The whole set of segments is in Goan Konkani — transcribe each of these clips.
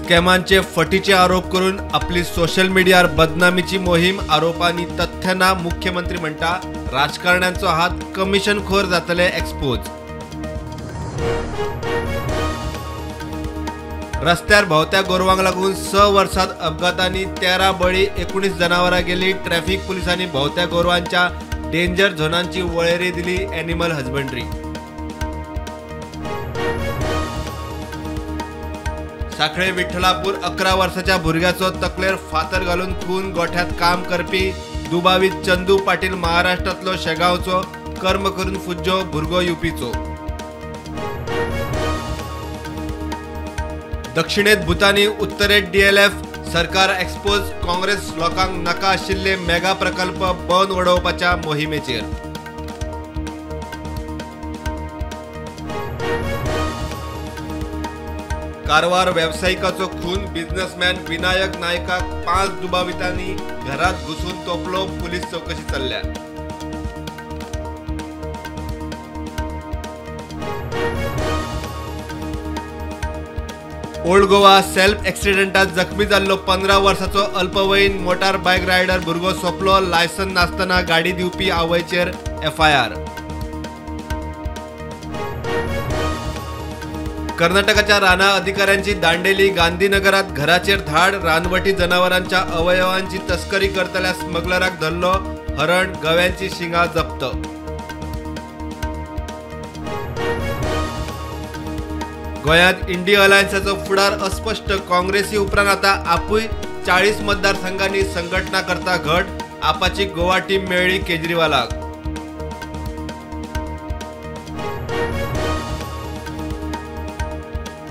स्कॅमांचे फटीचे आरोप करून आपली सोशल मिडियार बदनामीची मोहीम आरोपांनी तथ्य ना मुख्यमंत्री म्हणटा राजकारण्यांचो हात कमिशनखोर जातले एक्सपोज। रस्त्यार भोंवत्या गोरवांक लागून 6 वर्सांत अपघातांनी 13 बळी 19 जनावरां गेली। ट्रॅफिक पुलिसांनी भोंवत्या गोरवांच्या डेंजर झोनांची वळेरी दिली एनिमल हजबंडरी। साखळे विठ्ठलापूर 11 वर्साच्या भुरग्याचो तकलेर फातर घालून खून। गोठ्यात काम करपी दुबावीत चंदू पाटील महाराष्ट्रातलो शेगांवचो, कर्म करून फुज्जो भुरगो युपीचो। दक्षिणेत भूतानी उत्तरेत डीएलएफ सरकार एक्सपोज। काँग्रेस लोकांक नाका आशिल्ले मेगा प्रकल्प बंद उडोवपाच्या मोहिमेचेर। कारवार वेवसायिकाचो खून। बिझनेसमॅन विनायक नायकाक 5 दुबावितांनी घरात घुसून तोपलो। पुलीस चौकशी चल्ल्या। ओल्ड गोवा सेल्फ एक्सिडेंटात जखमी जाल्लो 15 वर्साचो अल्पवयीन मोटार बायक रायडर भुरगो सोंपलो। लायसन नासतना गाडी दिवपी आवयचेर एफआयआर। कर्नाटकाच्या राना अधिकाऱ्यांची दांडेली। गांधीनगरात घराचेर धाड। रानवटी जनावरांच्या अवयवांची तस्करी करतल्या स्मगलराक धरलो। हरण गव्यांची शिंगां जप्त। गोंयांत इंडी अलायन्साचो फुडार अस्पष्ट। काँग्रेसी उपरांत आतां आपूय 40 मतदारसंघांनी संघटना करता घट। आपाची गोवा टीम मेळ्ळी केजरीवालाक।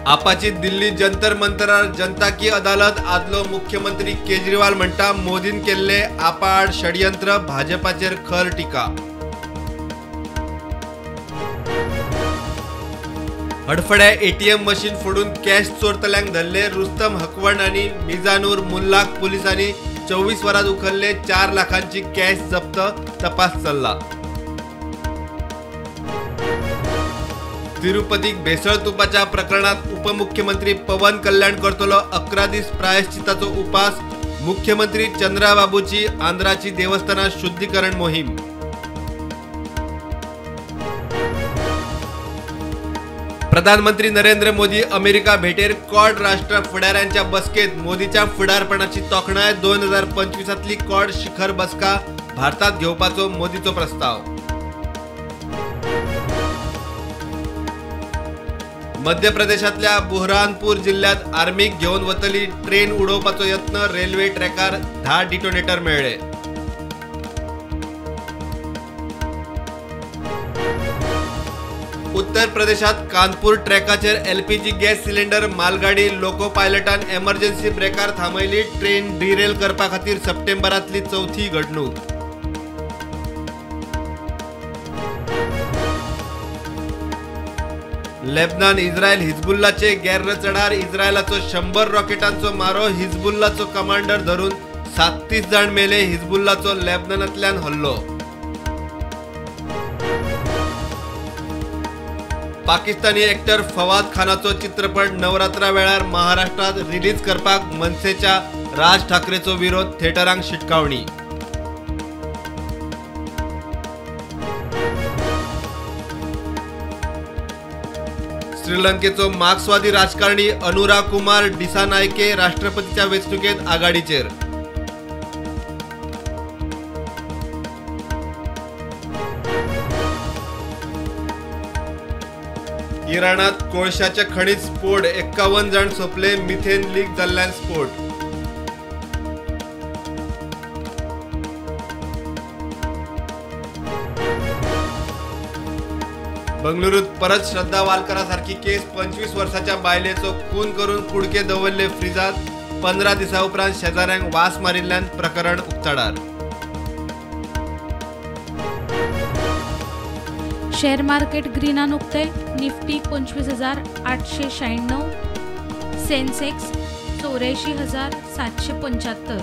आपाची दिल्ली जंतर मंतरार जनता की अदालत। आदलो मुख्यमंत्री केजरीवाल म्हणटा मोदीन केल्ले आपाआड षडयंत्र। भाजपाचेर खर टिका। हडफड्या एटीएम मशीन फोडून कॅश चोरतल्यांक धरले। रुस्तम हकवण आनी मिजानूर मुल्लाक पुलिसांनी 24 वरांत उखल्ले 4 लाखांची कॅश जप्त। तपास चल्ला। तिरुपतीक भेसळ तुपाच्या प्रकरणात उपमुख्यमंत्री पवन कल्याण करतलो 11 दीस प्रायश्चिताचो उपास। मुख्यमंत्री चंद्राबाबूची आंध्राची देवस्थानां शुद्धीकरण मोहीम। प्रधानमंत्री नरेंद्र मोदी अमेरिका भेटेर क्वाड राष्ट्र फुडाऱ्यांच्या बसकेत मोदीच्या फुडारपणाची तोखणाय। 2025तली क्वाड शिखर बसका भारतात घेवपाचो मोदीचो प्रस्ताव। मध्य प्रदेशातल्या बुरहानपूर जिल्ह्यात आर्मीक घेवन वतली ट्रेन उडोवपाचो यत्न। रेल्वे ट्रॅकार 10 डिटोनेटर मेळ्ळे। उत्तर प्रदेशात कानपूर ट्रॅकाचेर एलपीजी गॅस सिलिंडर मालगाडी लोको पायलटान एमर्जन्सी ब्रेकार थांबयली। ट्रेन डिरेल करपा खातीर सप्टेंबरांतली चौथी घडणूक। लेबनान इस्रायल हिजबुल्लाचे गैरचडार। इस्रायलाचो 100 रॉकेटांचो मारो। हिजबुल्लाचो कमांडर धरून 37 जाण मेले। हिजबुल्लाचो लेबनानांतल्यान हल्लो। पाकिस्तानी एक्टर फवाद खानाचो चित्रपट नवरात्रा वेळार महाराष्ट्रात रिलीज करपाक मनसेच्या राज ठाकरेचो विरोध। थिएटरांक शिटकावणी। श्रीलंकेचो मार्क्सवादी राजकारणी अनुरा कुमार डिसानायके राष्ट्रपतीच्या वेंचणुकेत आघाडीचेर। इराणात कोळशाच्या खणीत स्फोट। 51 जाण सोंपले। मिथेन लीक जाल्ल्यान स्फोट। बंगळुरूत परत श्रद्धा वालकरासारखी केस। 25 वर्साच्या बायलेचो खून करून कुडके दवरले फ्रिजात। 15 दिसां उपरांत शेजाऱ्यांक वास मारिल्ल्यान प्रकरण उक्ताडार। शेअर मार्केट ग्रीनान उक्ते। निफ्टी 25,896, सेन्सेक्स 84,775।